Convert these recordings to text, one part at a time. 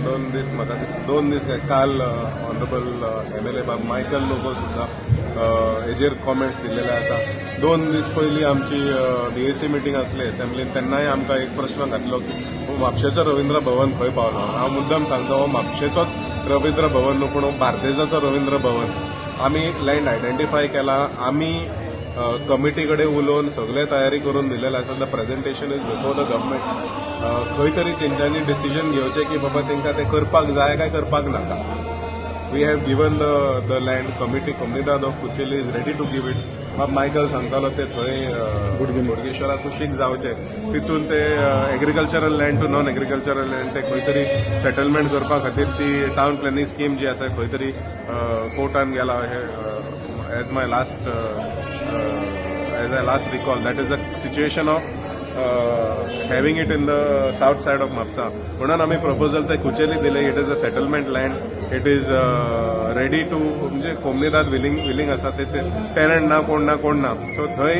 2 दीस, म्हाका दिसता 2 दीस काय, काल ऑनरेबल एमएलए बाब मायकल लोबो सुद्दां हेजेर कॉमेंट्स दिल्लेले आसा. 2 दीस पयलीं आमची बीएसी मिटींग आसली असेंब्लीन, तेन्नाय आमकां एक प्रश्न घातलो की हो म्हापशेचो रवींद्र भवन खंय पावलो? हांव मुद्दम सांगता, हो म्हापशेचोच रवींद्र भवन न्हू, पूण हो बार्देजाचो रवींद्र भवन. आमी लँड आयडेंटिफाय केला, आमी कमिटी कडेन उलोवन सगळे तयारी करून दिलेले आसा. The presentation is before the government. खंय तरी तेंच्यांनी डिसिजन घेवचें की बाबा तांकां तें करपाक जाय काय करपाक नाका. We have given the land committee. Comunidade of Cucheli is ready to give it. Bob Michael सांगतालो, ते थंय बोडगेश्वरा कुशीक जावचे, तितून ते agricultural land to non agricultural land, ते खंय तरी सेटलमेंट करपा खातीर ती टावन प्लॅनिंग स्कीम जी आसा, खंय तरी कोर्टान गेला हे, as I last recall, that is a situation of having it in the south side of Mapsa. म्हणून आमी प्रपोजल ते कुचेली दिले. It is a settlement land, it is ready to, म्हणजे कोमनिदाद विलिंग आसा. ते टेनंट ना, कोण ना, कोण ना. सो थंय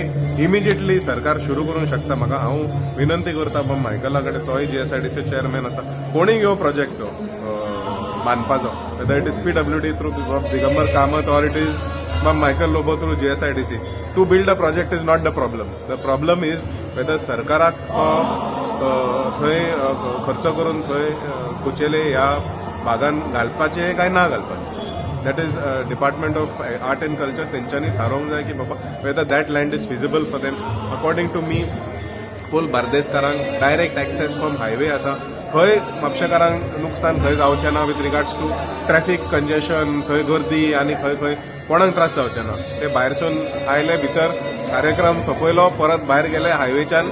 इमिजिएटली सरकार सुरू करूंक शकता. म्हाका हांव विनंती करता बाब मायकला कडेन, तोय जीएसआयडीसी चेअरमॅन आसा, कोणीय घेवं प्रोजेक्ट तो बांदपाचो, whether it is PWD through Digambar Kamat or it is Bob Michael Lobo through GSIDC. To build a project is not the problem. The problem is whether सरकाराक थंय खर्च करून थंय कुचेले ह्या भागान घालपाचें काय ना घालपाचें. That is Department of Art and Culture, तेंच्यांनी थारोवंक जाय की बाबा whether that land is feasible for them. According to me, full बार्देसकारांक direct access from highway आसा. खंय म्हापशेकारांक नुकसान खंय जावचें ना with regards to traffic congestion, थंय गर्दी आनी खंय खंय कोणाक त्रास जावचे ना. ते भायरसून आयले, भितर कार्यक्रम सोंपयलो, परत भायर गेले, हायवेच्यान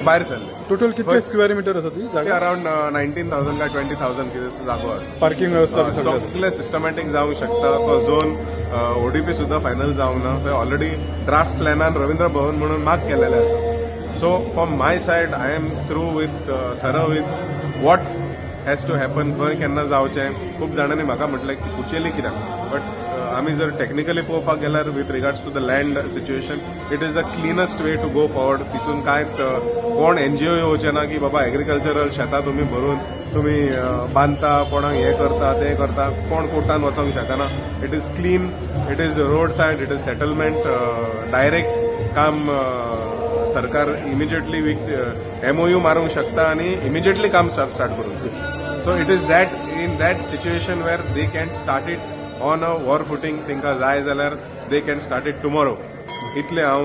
भायर सरले. टोटल कितले स्क्वेअर मिटर आसा ती जागा? अराउंड 19,000 काय 20,000 कितें जागो आसा. पार्किंग वेवस्था बी सगळें आसा. सगळे सिस्टमॅटीक जावंक शकता. तो झोन ओडीपी सुद्दां फायनल जावंक ना. थंय ऑलरेडी ड्राफ्ट प्लॅनान रवींद्र भवन म्हणून मार्क केलेलें आसा. So from my side, I am through with thorough with what has to happen, खंय केन्ना जावचें. खूब जाणांनी म्हाका म्हटलें की कुचेली कित्याक? बट आमी जर टॅक्निकली पळोवपाक गेल्यार, with regards to the land situation, it is the cleanest way to go forward. तितून कांयच कोण एनजीओ येवचे ना की बाबा एग्रीकल्चरल शेतां तुमी भरून तुमी बांदता, कोणाक हें करता, तें करता, कोण कोर्टान वचोंक शकना. It is clean, it is road side, it is settlement direct काम. सरकार इमिजिएटली एमओयू मारूंक शकता आनी इमिजिएटली काम स्टार्ट करूंक. So it is that in that situation where they can start it on a war footing. तांकां जाय जाल्यार they can start it tomorrow. इतलें हांव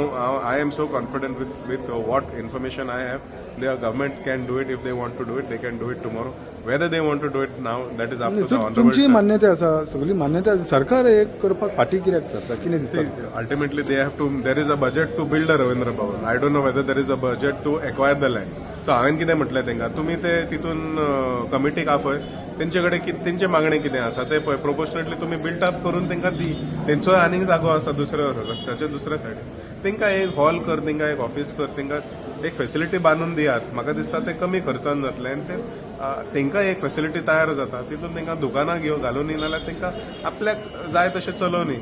I am so confident with what information I have. The government can do it. If they want to do it, they can do it tomorrow. Whether they want to do it now, that is up to the sir, तुमची honourable. मान्यता आसा, सगळी मान्यता आसा. सरकार हे करपाक फाटीं कित्याक सरता, कितें दिसता? Ultimately they have to, there is a budget to build a Ravindra Bhavan. I don't know whether there is a budget to acquire the land. So हांवें कितें म्हटलें तांकां, तुमी ते तितून कमिटीक आपय, तेंचे कडेन तेंचे मागणें कितें आसा ते पळय, प्रोपोर्शनेटली तुमी बिल्ट अप करून तांकां दी. तेंचोय आनीक जागो आसा दुसऱ्या रस्त्याच्या दुसऱ्या सायडीन. तांकां एक हॉल कर, तांकां एक ऑफिस कर, तांकां एक फेसिलिटी बांदून दियात. म्हाका दिसता ते कमी खर्चान जातलें आनी ते तांकां एक फेसिलिटी तयार जाता. तितून तांकां दुकानां घेवन घालून नाल्यार तांकां आपल्याक जाय तशें चलोवनी.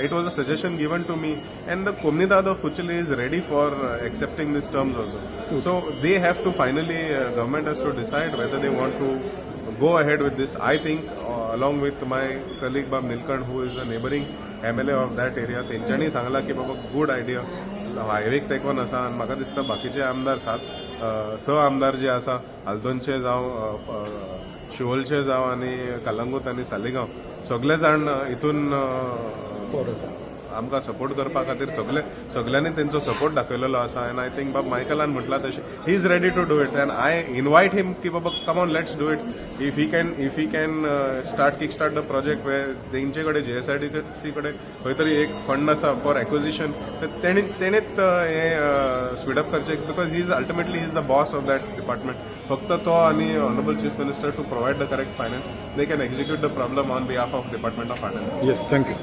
It was a suggestion given to me, and the Comunidade of Kucheli is ready for accepting these terms also. So they have to finally, government has to decide whether they want to go ahead with this. I think, along with my colleague Bab Nilkan, who is a neighboring MLA of that area, तेंच्यांनी सांगला की बाबा good idea, हायवेक तेंकोन आसा. आनी म्हाका दिसता बाकीचे आमदार, सात स आमदार जे आसा, हाल्दोनचे जावं, शिवोलचे जावं आनी कलंगूट आनी सालिगांव, सगळे जाण हितून आमकां सपोर्ट करपा खातीर सगळे सगळ्यांनी तेंचो सपोर्ट दाखयलेलो आसा. आनी I think बाब मायकलान म्हटलां तशें, he is ready to do it and I invite him की बाबा come on, let's do it. If he can start kick start the project, तेंचे कडेन जीएसआयडीसी कडेन खंय तरी एक फंड आसा फॉर एक्विजिशन, तर तेणी तेणेच हें स्पीडअप करचें, because he is ultimately he is the boss of that department. फक्त तो आनी honourable Chief Minister to provide the correct finance, they can execute the problem on behalf of Department of Art. Yes, thank you.